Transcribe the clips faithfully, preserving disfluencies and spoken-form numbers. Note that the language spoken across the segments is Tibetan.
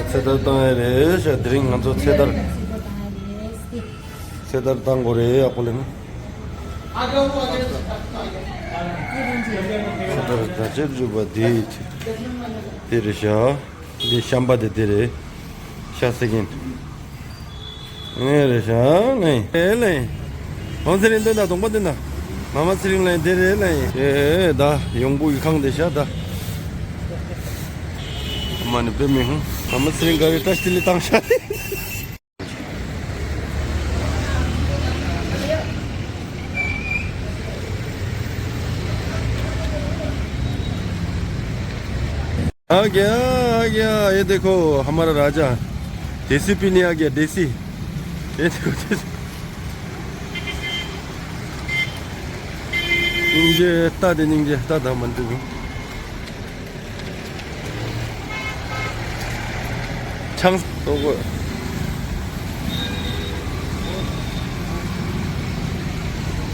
ཚེ་ཐར་བཏང་ཡ་རེད་ཤག་དེ་རིང་ང་ཚོ་ཚེ་ཐར། ཚེ་ཐར་བཏང་དགོས་རེད་ཡག་པོ་ལེན། ཚེ་ཐར་ད་ཅེར་རྒྱུ་བ་དེ་དེ་རེད་ཤག་འདི་ཤམ་པ་དེ་དེ་རེད། ཤག་སེ་གིན། ངས་རེད་ཤག་ནས་ཨེ་ལེ། ཧོན་ཚེ་རིང་སྟོན་དང་གདོང་པ་སྟོན་དང་། མ་མ་ཚེ་རིང་ལན་དེ་རེད་ལན་ཨེ་ད་ཡོང་བུ་ཡི་ཁང་དེ་ཤག་ད། མ་ནི་དཔེ་མི་ཧུང་། མ་མ་ཚེ་རིང་ག་རེ་བཀྲ་ཤིས་བདེ་ལེགས་བཏང་ཤག आ गया, आ गया, ये देखो हमारा राजा। देसी पीने आ गया, देसी। ये देखो, देसी। निंजे, तादे निंजे, तादा मंदिर। ཆང་ཏོག་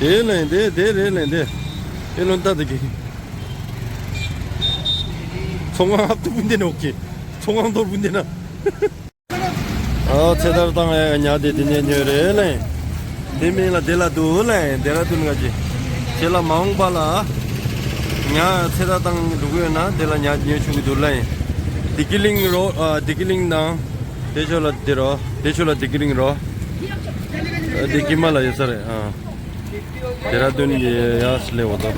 དེ་ལེན་དེ་དེ་རེད་ལེན་དེ་དེ་ལོན་ཏ་དེ་གི་ཚོང་ཁང་ཧབ་ཏུ་བུན་དེ་ནོག་གི་ཚོང་ཁང་དོར་བུན་དེ་ན། ཨ་ཚེ་ཐར་བཏང་ཡ་ཉག་དེ་དེ་ནས་ཉོས་རེད་ལེན། དེ་མིན་ལ་དེ་ལ་འདུག་ལ་ཡིན་དེ་ལ་འདུག་ནི་ག་ཅི། ཁྱེད་ལ་མ་འོངས་པ་ལ་ཉ་ཚེ་ཐར་བཏང་འགྲོ་གི་ཡོད་ན་དེ་ལ་ཉ་ཉོ་ཆོག་གི་འདུག་ལ་ཡིན། བདེ་སྐྱིད་གླིང་རོ། ཨ་བདེ་སྐྱིད་གླིང་དང་། དེ་ཕྱོགས་ལ་དེ་རོ། དེ་ཕྱོགས་ལ་བདེ་སྐྱིད་གླིང་རོ། ཨ་དེ་དཀྱིལ་མ་ལ་ཡོད་ས་རེད་ཨ། ལྡེ་ར་ལྡུན་གྱི་ཡ་སི་ལེ་འོ་དོ།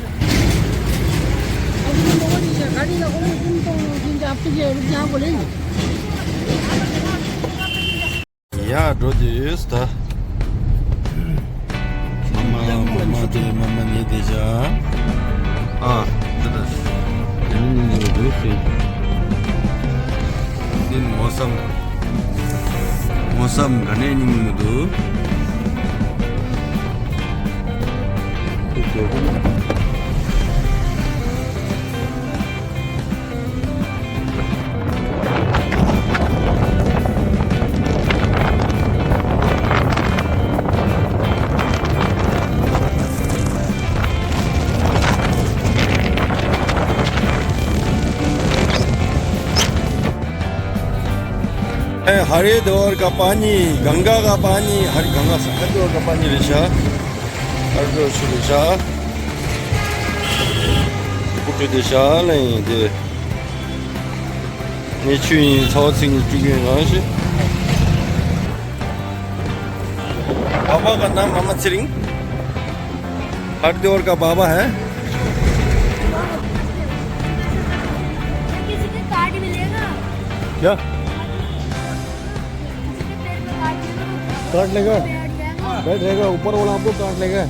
ཡ་འགྲོ་དུས་ད། མ་མ་མ་མ་དེ་མ་མ་ནི་དེ་ཅག་ཨ་དེ་ད། དེ་ནི་ནི་འགྲོ་དུས་སེ། དེ་ནི་མོ་སམ། མོ་སམ་ག་ནས་ཉིན་མི་འདུག ए हरिद्वार का पानी, गंगा का पानी, हर गंगा से हरिद्वार का पानी रेशा। हरिद्वार से रेशा। कुछ रेशा नहीं दे। ངས་ཆུ་ཡིན་ཚ་བ་ཚིག་ནས་བཅུག་གི་ཡོད་ནང་བཞིན། बाबा का नाम मामा त्सिरिंग। हरिद्वार का बाबा है। किसी के कार्ड मिलेगा? क्या? किसी के पेट में कार्ड मिलेगा? कार्ड लेगा? बैठ जाएगा। बैठ जाएगा, ऊपर वाला आपको कार्ड लेगा।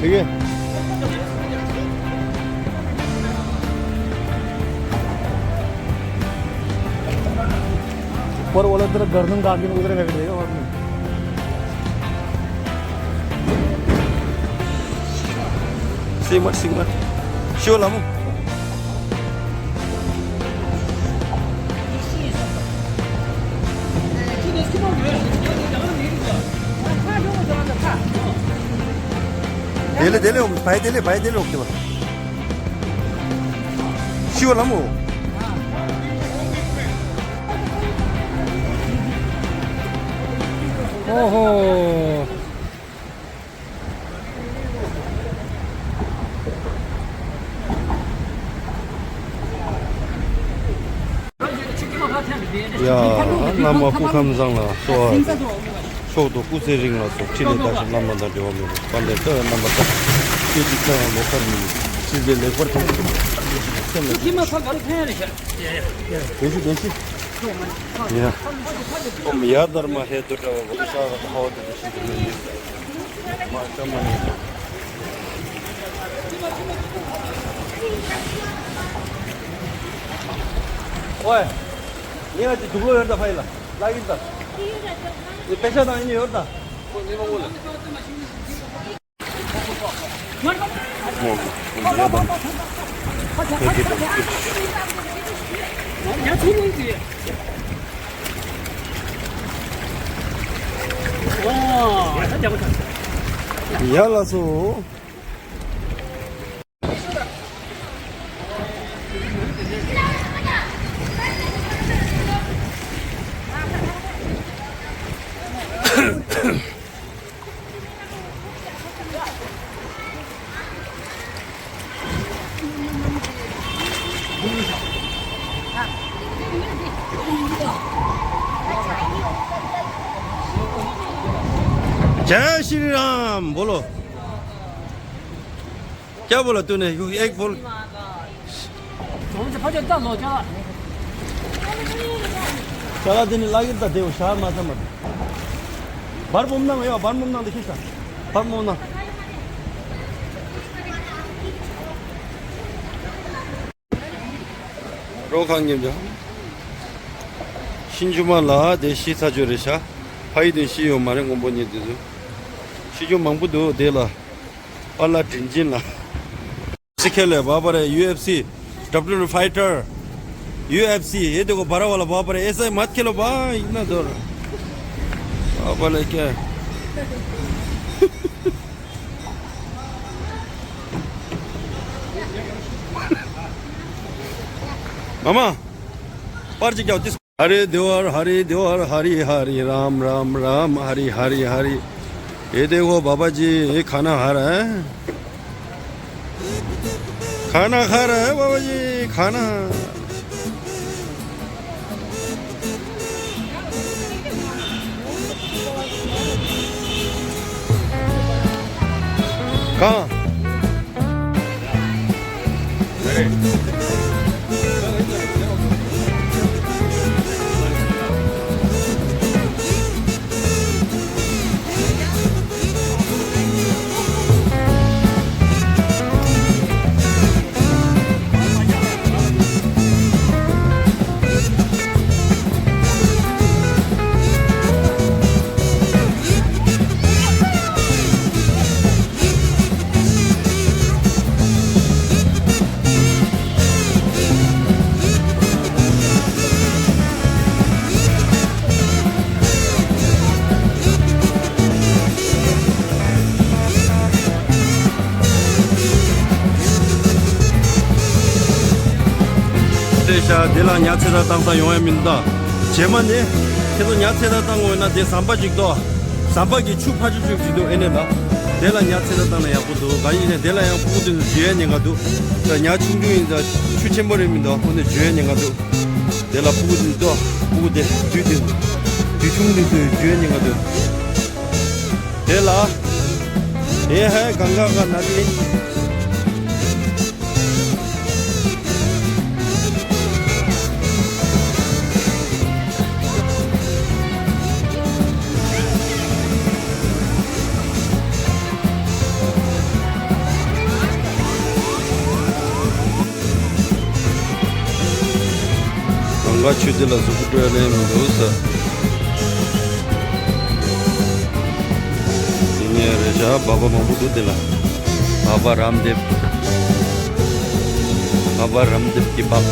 ठीक है। ऊपर वाला तेरा गर्दन काट के उधर रख देगा बाद में। सीमट सीमट। शिव लामू। Dele, dele, oğlum. Bay dele, bay dele, okey bak. Şu lan bu. Oho. ཡ། བླ་མ་སྐུ་ཁམས་བཟང་ལ་གསོལ་བ། མཆོག་ཏུ་སྐུ་ཚེ་རིང་ལ་སོགས། ཕྲིན་ལས་བདག་གཞན་བླ་མ་དང་འབྲེལ་བ་མེད་པར་དཔལ་ལྡན་རྩ་བའི་རྣམ་པར་དག་ཁྱེད་ཀྱི་ཚེ་དབང་ལོ་ཁར་ཉིན་ཕྱིར་རྗེས་ལེགས་པར་ཐོབ། སེམས་ལ་བདེན་ཞུ་བདེན་ཞུ། ཡ། ཨོཾ་ཡ་དྷརྨ་ཧེ་དུ་དྲ་བ་གོ་ཤ་ག་ཧ་བ་དུ་ཤི་དུ་ལུ་ཡི། མ་ཅ་མ་ནི། ཨོའི། ཉེ་ར་ཅིག་དུག་ལོ་ཡོད་ད་ཕ་ཡི་ལ། ལ་ཡིན་ད། ཡི་པེ་ཤ་དང་ཡིན་ཡོད་ད། ཨོ་ཨོ་ཡ་ད། ཡ་ཚུར་ལོངས་ཏེ། ཡ་ལ་སོ། जय श्री राम बोलो। क्या बोला तूने? यू एक बोल। चला दिन लागिर त देव शाह माता मत। भर मुमना यो भर मुमना देखिस। भर मुमना। རོ་ཁང་ཉིན་ལ། ཤིན་ཅུ་མ་ལ་དེ་ཤི་ཚ་ཅོ་རེ་ཤ། ཕ་ཡི་དོན་ཤི་ཡོད་མ་རེད་མགོན་པོ་ཉིད་དེ་ཚོ། ཤི་ཅོ་མང་པོ་འདུག་དེ་ལ། པཱ་ལགས་དྲིན་ཅན་ལགས། སི་ཁེ་ལེ་བ་བ་རེ་ཡུ་ཨེཕ་སི། ཌབ་ལིའུ་ཕའི་ཊར། ཡུ་ཨེཕ་སི་ཡེ་དེ་གོ་བ་ར་བ་ལ་བ་བ་རེ་ཨེ་སའི་མ་ཁེ་ལོ་བ་ཡིན་ན་དོར། བ་བ་ལེ་ཁེ། མ་མ། པར་ཅིག་རྒྱག་ཏིས། ཧ་རི་དི་ཝར་ཧ་རི་དི་ཝར་ཧ་རི་ཧ་རི་རམ་རམ་རམ་ཧ་རི་ཧ་རི་ཧ་རི། ཡེ་དེ་ཧོ་བ་བ་ཇི་ཁ་ན་ཧ་ར། ཁ་ན་ཧ་ར་བ་བ་ཇི་ཁ་ན། གང་། དེ་ཤ་དེ་ལ་ཉ་ཚེ་ད་བཏང་ས་ཡོང་ཡ་མིན་ད། རྗེས་མ་ནི་ཁྱེད་ཚོ་ཉ་ཚེ་ད་བཏང་དགོས་ན་དེ་ཟམ་པ་ཅིག་ཏོ། ཟམ་པ་གི་ཆུ་ཕ་ཆུ་ཆུ་ཅིག་འདུག་ཨེ་ནས་ལ། དེ་ལ་ཉ་ཚེ་ད་བཏང་ན་ཡག་པོ་འདུག་ག་ཡིན་ནས་དེ་ལ་ཡང་ཕྲུ་གུ་དེ་ཚོ་འཇུ་ཡ་ཉེན་ཁ་འདུག་ད་ཉ་ཆུང་ཆུང་ཡིན་ད་ཆུ་ཆེན་པོ་རེད་མི་འདུག་ཁོ་ནས་འཇུ་ཡ་ཉེན་ཁ་འདུག་དེ་ལ་ཕྲུ་གུ་དེ་ཚོ་ཕྲུ་གུ་དེ་དུས་དེ་དུས་ཆུང་དེ་ཚོ་འཇུ་ཡ་ཉེན་ཁ་འདུག་དེ་ལ་ཨེ་ཧའི་གང་ག་ག་ན་དེ། གང་ག་ཆུ་དེ་ལ་གཟུགས་པོ་སྤྲོད་ལེན་མི་འདུག་ས། དེ་ནས་རེ་བཞག་བ་བ་མང་པོ་འདུག་དེ་ལ། བ་བ་རམ་དེབ། བ་བ་རམ་དེབ་ཀྱི་བག